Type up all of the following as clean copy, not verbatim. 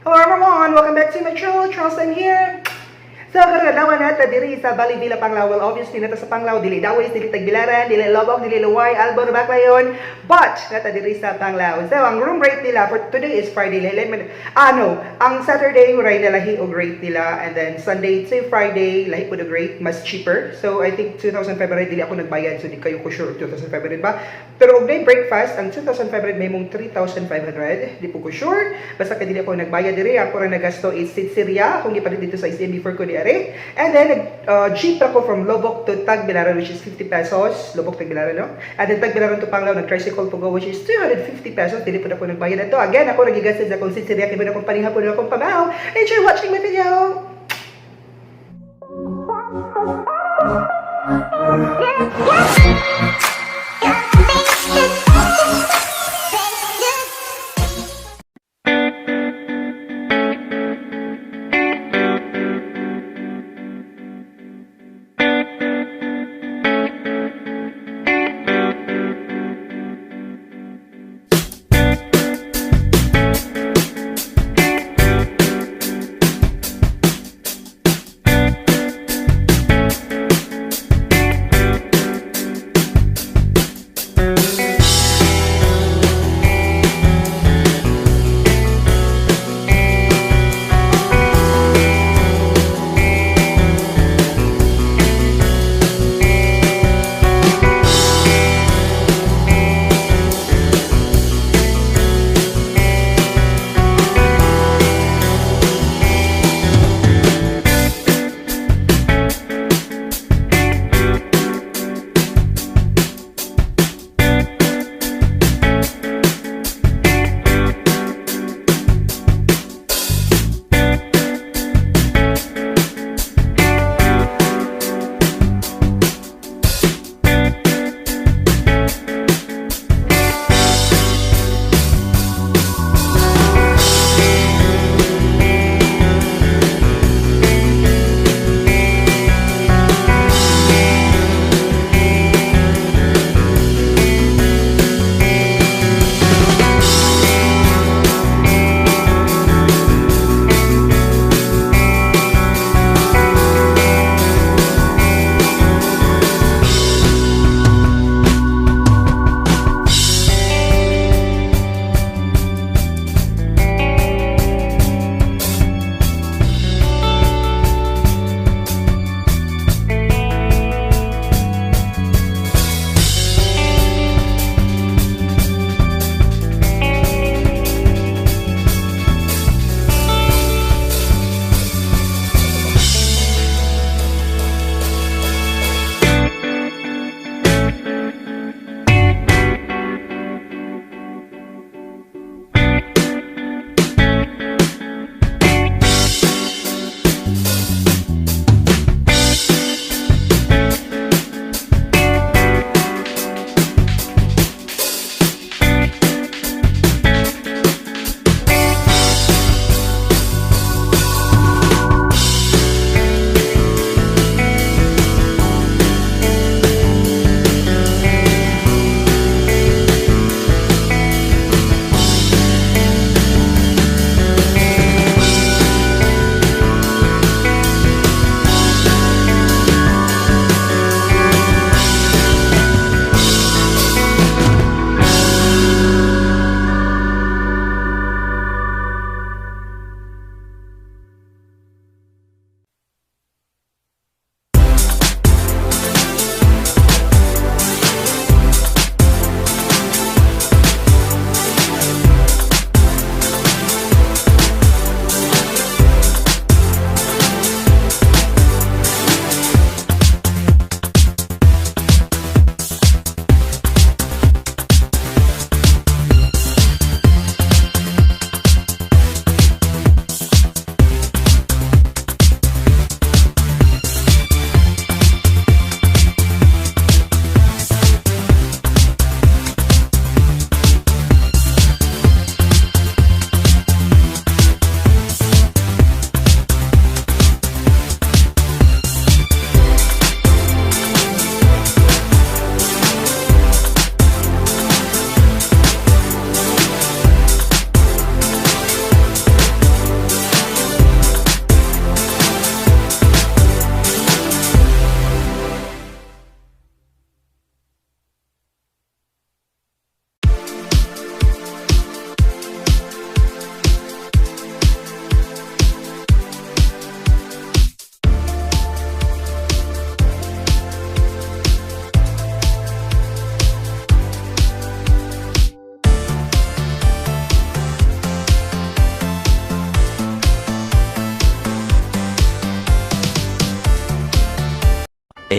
Hello everyone! Welcome back to my channel. Charles here. So, karon adlaw na diri sa Bali Villa, Panglao. Well, obviously, naa ta sa Panglao, dili Dawis, dili Tagbilaran, dili Loboc, dili Loay, Albay, Baclayon. But naa ta diri sa Panglao. So, ang room rate nila for today is Friday. Lahi man, ah, no, ang Saturday, ray na lahi og rate nila. And then, Sunday to Friday, lahi pod og rate, mas cheaper. So, I think 2,500, dili ako nagbayad. So, di kaayo ko sure 2,500 ba. Pero og day breakfast, ang 2,500 may mong 3,500. Di pod ko sure. Basta kay dili ako nagbayad diri, ako ra nagasto is Sitseria. Akong gipalit dito sa SM before ko di ari. And then, nag jeep ako from Loboc to Tagbilaran, which is 50 pesos. Loboc, Tagbilaran, no? And then Tagbilaran to Panglao, nag-tricycle pod ko, which is 250 pesos. Dili pod ako nagbayad ato. Again, ako ra gigastos sa akong Sitseria, kay akong panihapon akong pamaw. Enjoy watching my video!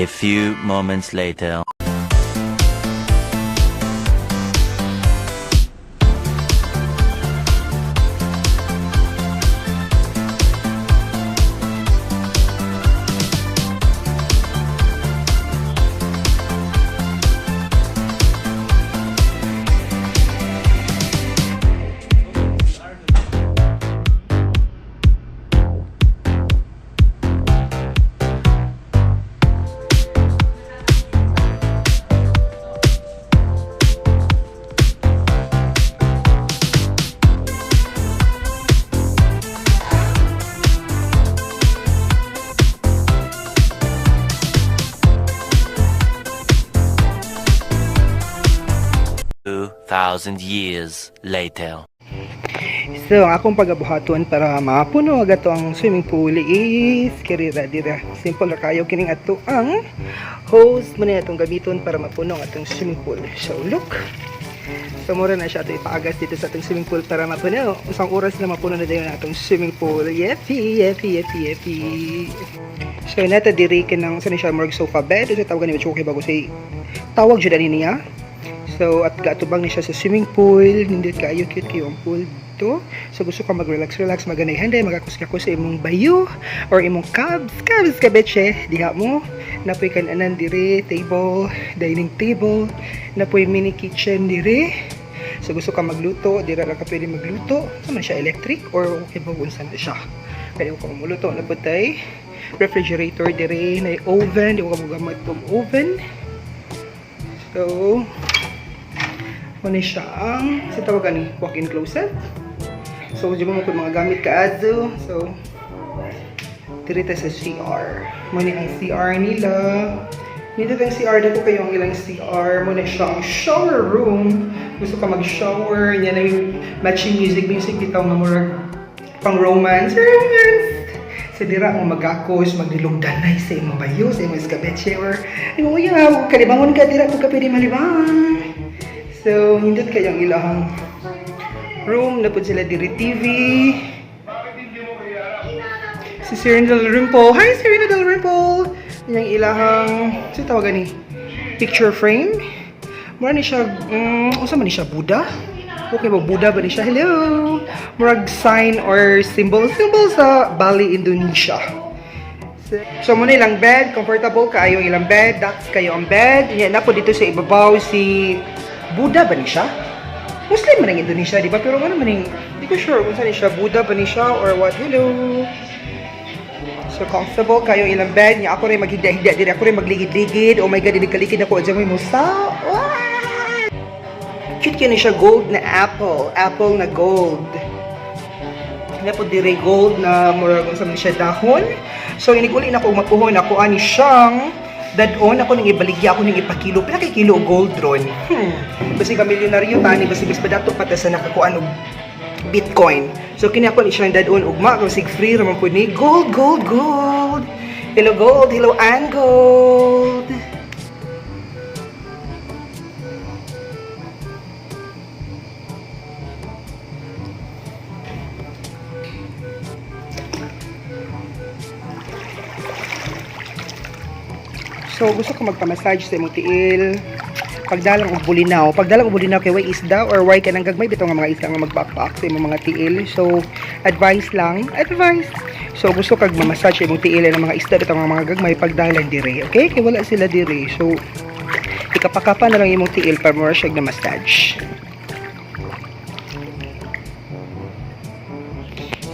A few moments later. 2,000 years later. So, ang akong pagabuhaton para mapuno agad to ang swimming pool is kirira dira. Simple ra kayo kining ato ang hose mo na atong gamiton para mapuno ang atong swimming pool. So, look. So, mura na siya ato ipaagas dito sa atong swimming pool para mapuno. Isang oras na mapuno na dayon ang atong swimming pool. Yepi, yepi, yepi, yepi. So, nata diri kanang sa ni siya murag sofa bed. Ito tawag ni okay bago say tawag jud ani niya. So, at gaatubang ni siya sa swimming pool. Nindot kaayo, cute kayo ang pool dito. So, gusto ka mag-relax, relax, maganay-handay, magakus-kakus sa imong bayo or imong cabs. Cabs ka, betche. Diha mo. Napoy kananan dire, table, dining table. Napoy mini kitchen dire. So, gusto ka magluto, dira ra ka pwede magluto. Sa man siya electric or okay ba unsa na siya. Pwede ko magluto na tay refrigerator dire, na oven, di ko ka mogamit og oven. So, muna siya ang sa tawag ani walk-in closet. So, di mo kung mga gamit ka azo. So, diri ta sa CR. Muna ang CR nila. Nito ang CR dako kayo ang ilang CR. Muna siya ang shower room. Gusto ka mag-shower, yan ay matching music music bitaw nga murag pang romance. Romance! Sa dira mo magakos, maglilugdanay sa imong bayo, sa imong escabeche or imong uyaw, kalibangon ka dira kung ka pwede malibang. So, hindot kayong ilahang room na pud sila diri TV. Si Serena Del Rimple. Hi, Serena Del Rimple! Yan yung ilahang, sa tawag ni? Picture frame. Mura ni siya, unsa man ni siya, Buddha? Okay ba, Buddha ba ni siya? Hello! Murag sign or symbol, symbol sa Bali, Indonesia. So, muna ilang bed, comfortable kaayo ang ilang bed, ducks kayo ang bed. Yan na po dito sa ibabaw si Buddha ba ni siya? Muslim man ang Indonesia, di ba? Pero ano man yung, di ko sure kung saan ni siya, Buddha ba ni siya or what. Hello! So, comfortable kayo ilang bed. Nya ako rin maghigda-higda diri. Ako rin magligid-ligid. Oh my God, dinigkalikid ako. Diyan may musa. What? Cute kini siya, gold na apple. Apple na gold. Na po dire gold na murag unsa man siya dahon. So iniguli na ko mapuhon ako ani siyang dadon ako ning ibaligya ako ning ipakilo. Pila kay kilo gold ron? Basi ka milyonaryo tani basi mas padato pa ta sa nakakuan og Bitcoin. So kini ako ni siyang dadon ugma kung sig free ra man pud ni gold, gold, gold. Hello gold, hello and gold. So gusto ko magpa-massage sa imong tiil. Pagdalang og bulinaw, pagdalang og bulinaw kay way isda or way kanang gagmay bitaw nga mga isda nga magbapak sa imong mga tiil. So advice lang, advice. So gusto kag ma-massage sa imong tiil ang mga isda bitaw nga mga gagmay pagdalan dire, okay? Kay wala sila dire. So ikapakapa na lang imong tiil para mo siya na massage.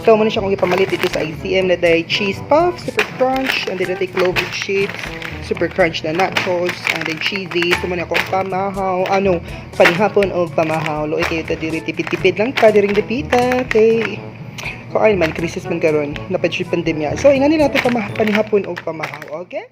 So, muna siya kung ipamalit dito sa ICM na day cheese puff, super crunch, and then natay clover chips, super crunch na nachos, and then cheesy. So, muna akong pamahaw, ano, panihapon o pamahaw. Luoy kayo ta diri, tipid-tipid lang ka, diring dipita, kay kuan man, crisis man karon, napad siya pandemya. So, ingan nila ito panihapon o pamahaw, okay?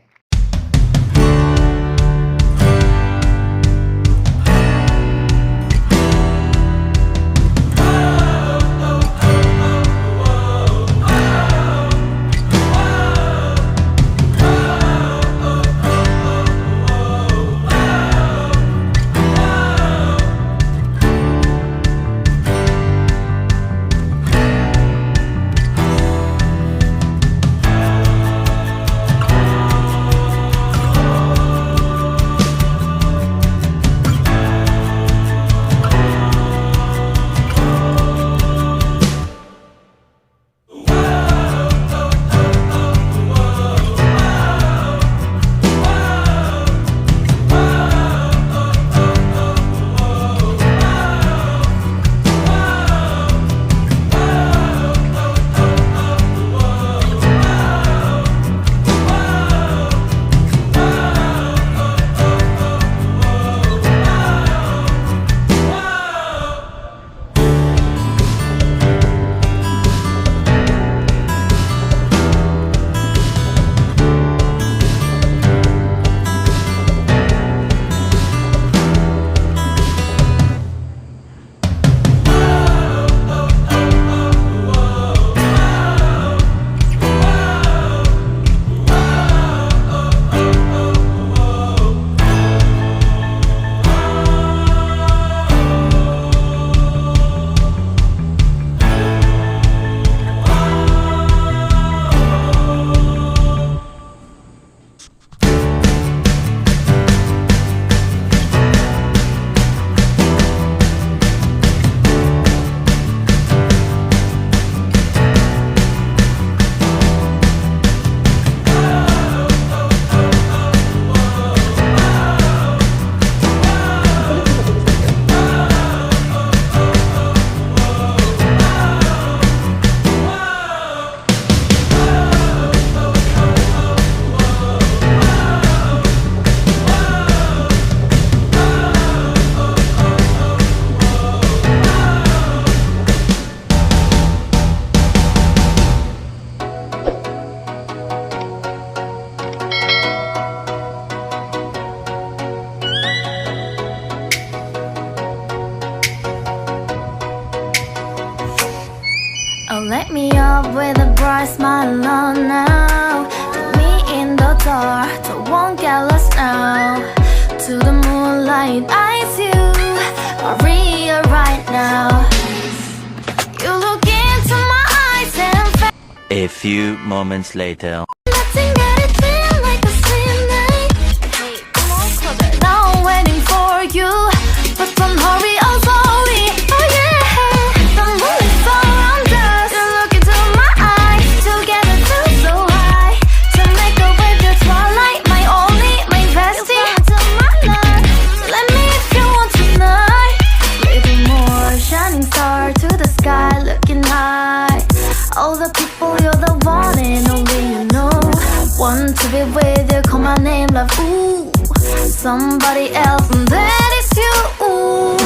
Light me up with a bright smile on now. Put me in the dark, don't won't get lost now. To the moonlight, eyes you are real right now. You look into my eyes and A few moments later. Nothing got it feel like a slim night. Hey, come on closer. Now I'm waiting for you, but don't hurry, oh sorry. Oh yeah, the moonlight around us. You look into my eyes, together feel so high. To make up with your twilight, my only, my bestie. To my love, let me if you want tonight. Little more shining star to the sky, looking high. All the people, you're the one and only you know. Want to be with you, call my name, love. Ooh, somebody else, and that is you. Ooh,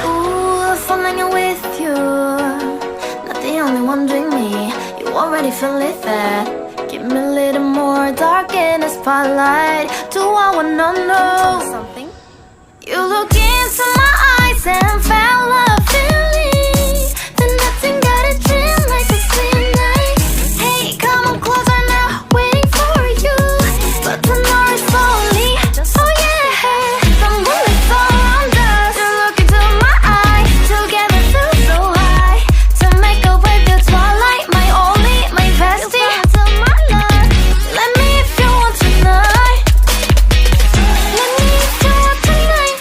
ooh, falling in with you. Not the only one doing me. You already feel it that. Give me a little more dark in the spotlight. Do I wanna know something? You look into my eyes and felt a feeling that nothing got a dream like a slim night. Hey, come on closer now, waiting for you. But tonight slowly, oh yeah. The moonlight around us. You look into my eyes, together feel so high. To make up with your twilight, my only, my bestie. To my love, let me if you want tonight. Let me if you want tonight.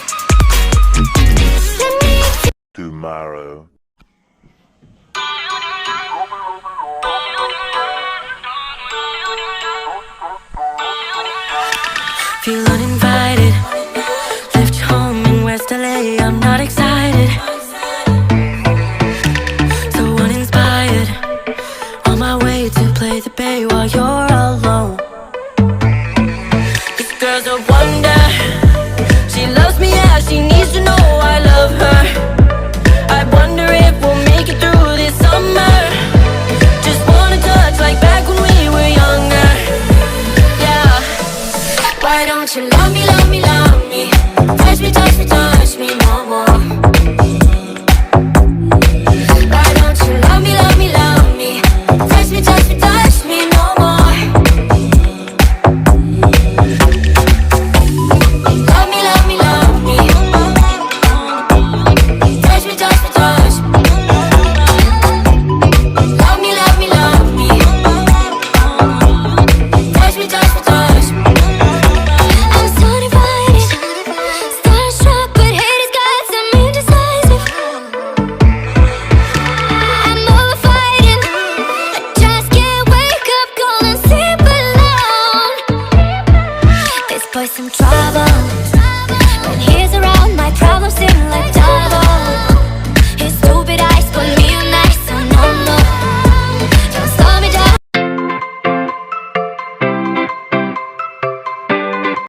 Let me if you Tomorrow. Feel